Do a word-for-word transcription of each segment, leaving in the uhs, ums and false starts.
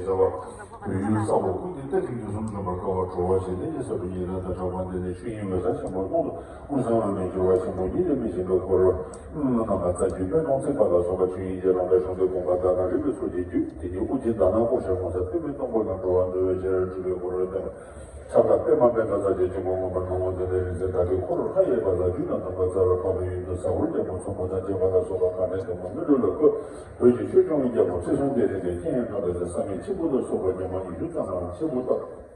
བ། བོད་ཡུལ་ས་འོག་ཀུན་གྱི་གཏེར་གྱི་རྒྱུ་གསུམ་འཇོམས་པར་དཀའ་བ། འགྲོ་བ་ཞི་བདེ་ཉིད་ཟད་པའི་ཡི་རང་དང་གྲགས་པ་འདི་ནི། ཆོས་དབྱིངས་འོད་གསལ་ཆེན་པོ་ཀློང་དུ་མངོན་གསལ་བ་མེད་འགྱུར་བ་ཆེན་པོ་ཉིད་ལས་མི་གཞན་པའི་འཁོར་ལོ་རྣམ་པར་རྩ་རྒྱུད་པད་སྡོང་བརྩེགས་པ་ལ་སོགས་པ་ཆོས་དབྱིངས་ཀྱི་རང་བཞིན་དུ་བསྒོམ་པ་དག་དང་རིག་པའི་ཚུལ་གྱིས་བསྡུས། དེ་ཉིད་དབུ་རྒྱན་དང་ནང་ཁོག་ཞལ་ཟུང་ས་པདྨའི་སྡོང་པོ་ལ་འགྲོ་བ་འདུལ་བའི་ཆེ་རབ་སྤྲུལ་པའི་སྐུ་རུ་བསྟན་པ། ཁྱབ་བདག་པདྨ་པད་ཚལ་རྩ་རྒྱན་ཆེན་པོ་མངོན་པར་སྣང་བ་མཛད་པའི་རིག་འཛིན་དག་གི་འཁོར་ལོ་མཐའ་ཡས་པ་ལ་རྒྱུད་དང་སྡོམ་པ་རྩ་བའི་འཕགས་པའི་ཡུལ་དུ་ཟ་ཧོར་རྒྱལ་པོ་མཚོ་མོ་དང་བཅས་པ་ལ་སོགས་པ་དགའ་ལྡན་འདུས་མ་དམུས་ཁྲོད་ལ་བཀོད། བོད་ཀྱི་ཆོས་སྐྱོང་བའི་རྒྱལ་པོ་ཚེ་བཟུང་བདེ་ལྡན་གྱི་རྐྱེན་ཡང་དག་པའི་བསམ་ཡས་མཆིམས་ཕུ་ལ་སོགས་པ་རྒྱ་མ་ཉི་ཤུ་ཙམ་ལ་མཆིམས་ཕུ་བཏབ།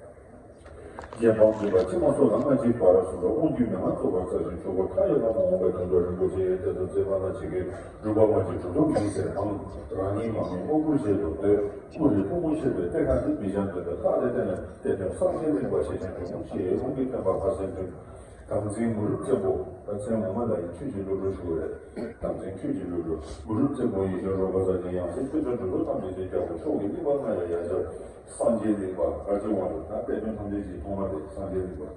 རྗེ་འབངས་འདུས་པ་ཕྱི་མ་སོགས་ལ་སྔ་ཕྱི་བར་གསུམ་ལ་དབང་སྡུད་མན་ངག་བཙུགས་པ་རྩ་བཞིན་ཆོས་སྒོ་མཐའ་ཡས་པ་མ་འོངས་པའི་དོན་དུ་རིན་པོ་ཆེའི་གཏེར་དུ་བརྩེགས་པ་ལ་ཇི་སྐད་སྒྲུབ་པ་མ་བྱས་གྲུབ་ཐོབ་ཡིན་ཟེར་དང་། རང་ཉིད་མ་རྨིས་དབང་བསྐུར་བཞེད་དུ་འདོད། ཀུན་རིག་ཕུང་པོ་ཤེས་པའི་གཏེར་ཁ་འདི། མི་འཆབ་འདོད་པའི་རྟགས་ལས་བརྟེན་ནས། གཏེར་སྟོན་སངས་རྒྱས་གླིང་པ་ཞེས་བྱ་ནས། ཞེས་ལུང་གིས་བསྟན་པ་ཕར་ཕྱིན་ཐོས། དམ་འཛིན་མུ་རུབ་བཙན་པོ། ད་མཚན་ངོ་མ་ལ་ཡིན་ཆོས་ཀྱི་བློ་གྲོས་ཞུ་བ་རེད། དམ་འཛིན་ཆོས་ཀྱི་བློ་གྲོས་མུ་རུབ་བཙན་པོ་ཡིད་བཞིན་རོལ་པ་རྩ་ཆེན་ཡང་སྲིད་ཐོས་གྲོལ་གྲུབ་ཐོབ་ཐམས་ཅད་ཀྱི་རྒྱལ་པོ་མཆོག་གི་གླིང་པ་ལྔ་ཡི་ཡ་གྱལ་སངས་རྒྱས་གླིང་པ་གར་གྱི་དབང་དུ་ད་གཏེར་སྟོན་ཐམས་ཅད་ཀྱི་ཐོག་མ་རེད། སངས་རྒྱས་གླིང་པ་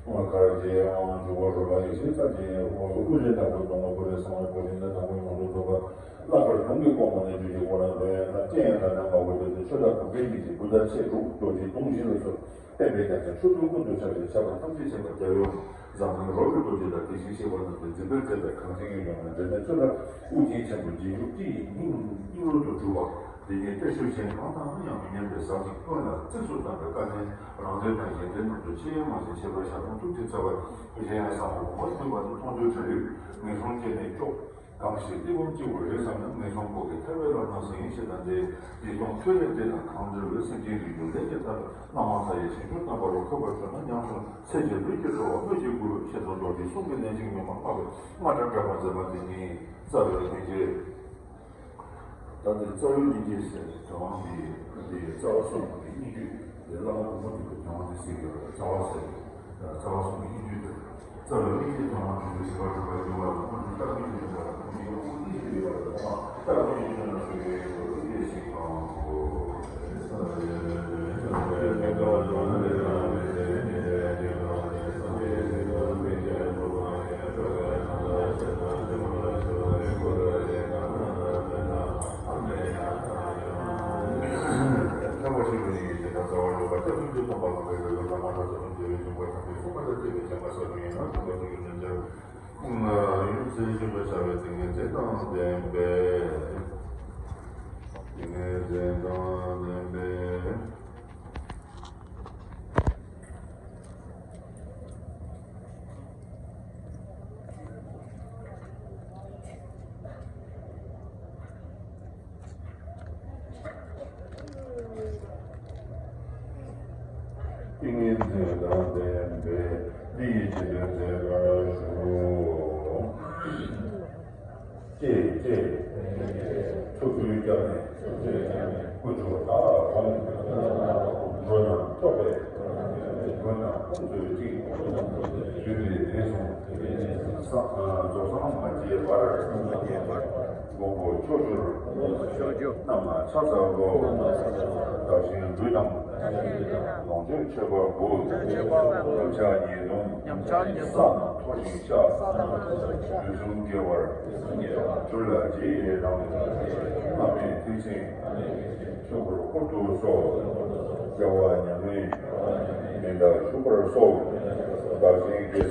དབང་གར་གྱི་དབང་འཇུག་པ་རོལ་པ་ཡེ་ཤེས་རྩ་ཆེན་དབང་དུ་དབུ་རྒྱན་དང་པོའི་སྡོང་པོ་ཕུ་རེ་གསང་བའི་ཕོ་བྲང་ནས་དང་པོའི་ཡོངས་སུ་རྫོགས་པ། ལྷག་པར་དུང་གི་ཀོང་པོ་ནས་རྒྱུད་ཀྱི་འཁོར་ལོ་འདོན་ཡས་དང་སྤྱན་ཡས་དང་ནང་པ་འོད་དུ་ཆོས་གྲགས་གུང་རྒྱལ་གཉིས་ཀྱི་བུ་ཟླ་ཕྱེད་དྲུག་རྡོ་རྗེ་དུང་བཞི་ལ་སོགས་བསྟན་པའི་རྒྱལ་མཚན་མཆོག་ཏུ་ཀུན་ཏུ་ཁྱབ་པའི་ཁྱབ་པ་ཐམས་ཅད་མཁྱེན་པ་རྒྱལ་བའི་དབང་འཛམ་གླིང་རོལ་པའི་རྡོ་རྗེ་དང་དེ་བཞིན་གཤེགས་པ་རྣམས་ཀྱིས་འཛིན་པའི་རྩེ་ལྟར་གངས་ཅན་གྱི་ཡུལ་ན་འབྲལ་མེད་ཆོས་གྲགས་དབུ་རྒྱན་ཆེན་པོ་རྗེས་འཇུག་སྤྱི་ཡི་སྙིང་སྙིང་རུས་སུ་གྲུབ་པ། དེ་ཉིད་གཏེར་ཆོས་གཞན་གང་དང་ཡང་མི་མཉམ་པའི་ཟབ་ཅིང་སྔོན་ལ་གཙིགས་སུ་བསྡམས་པའི་བཀའ་ཆེན་རང་འདོད་དང་གཞན་འདོད་རྣམས་སུ་ཆེས་མ་ཞེན་ཁྱད་པར་ཞལ་མཐོང་ཐུགས་རྗེ་རྩ་བ་གཞན་ཡང་ཟབ་མོ་སྒོམ་པ་བསྡུས་པ་ནི་མཐོང་ཆོས་གྲགས་རིག་ངན་སོང་སྐྱེ་གནས་སྐྱོབ། གང་ཞིག་གཏི་བུམ་སྤྱི་བོར་རེག་བསམ་ན། ངན་སོང་འཁོར་བའི་ཐར་པའི་བླ་ན་ཟིན་ཞེས་དང་འདྲའི་ཡིད་སྟོང་ཐོས་རེ་འདི་དང་གང་འབྲེལ་བའི་སེམས་ཅན་རིགས་རྒྱུད་ལས་ཀྱི་ཐར་པ་སྣང་བ་མཐའ་ཡས་ཞིང་བཅུ་རྣམ་པ་རོ་ཁོ་བར་གྱུར་ན་ཉམ་ཆུང་ཚེ་གཅིག་ལུས་ཀྱི་འགྲོ་བ་སྨོས་ཅི་དགོས། ཞེས་སོགས་རྡོ་རྗེ་གསུང་གི་ནན་ཅིང་མི་སྨྲ་སྔགས་ཀྱི་རྔ་སྒྲ་བསྒྲགས་པ་མཛད་པ་འདི་ཉིད་རྩ་བའི་སྙིང་རྗེ། ད་འདི་རྩ་བའི་སྙིང་རྗེ་ཟེར་ནས་དྲང་བའི་འདི་རྩ་བ་གསུམ་གྱི་སྙིང་བཅུད་འདི་བླ་མ་གོང་མ་འདི་གི་དྲང་བ་འདི་ཟེར་གྱི་རེད། རྩ་བ་ཟེར་གྱི་རེད། རྩ་བ་གསུམ་གྱི་སྙིང་བཅུད་འདི་རེད། རྩ་བའི་སྙིང་རྗེ་དྲང་བ་དྲང་བའི་ཞི་བ་དྲང་བའི་འགྱུར་བ་དང་ཀུན་ཏུ་རྟག་པའི་སྙིང་རྗེ་དྲང་བ་དང་མི་ཡི་དབང་སྙིང་རྗེ་ཡོད་པ་དང་རྟག་པའི་སྙིང་རྗེ་དྲང་བ་ཞེས་པའི་སྙིང་རྗེ་ཞིག་དང་། ཏིང་ངེ་འཛིན་དང་ལྡན་པས་འདི་ཡི་རྗེས་ཟློས་མཛད་པར་ཞུ། ཅེས་ཅེས། ཐུགས་རྒྱུད་བསྐྱངས་ནས། ཀུན་འཁྱོངས་དག་ལ་དགོངས། འགྲོ་རྣམས་རྟོགས་པའི་མགོན་རྣམས་ཕུན་ཚོགས་ཅིང་། རྒྱུད་སྡེ་ནས་བཟུང་རྫོགས་སངས་མ་སྐྱེས་བར། མགོན་པོ་མཆོག་གྱུར་རྣམས་ལ་ཕྱག་འཚལ་ལོ། བདག་གཞན་ལུས་དང་ལོངས་སྤྱོད་མཆོད་པ་འབུལ། ཉམས་ཆག་ཉེས་ལྟུང་བསམ་མཐོ་ཞིང་བཤགས། དུས་གསུམ་དགེ་བར་གྱུར་ལ་རྗེས་དྲན། བླ་མེད་ཐེག་ཆེན་ཆོས་འཁོར་བསྐོར་དུ་གསོལ། རྒྱལ་བ་མྱ་ངན་མི་འདའ་བཞུགས་པར་གསོལ། བདག་གཞན་དགེ་སོགས་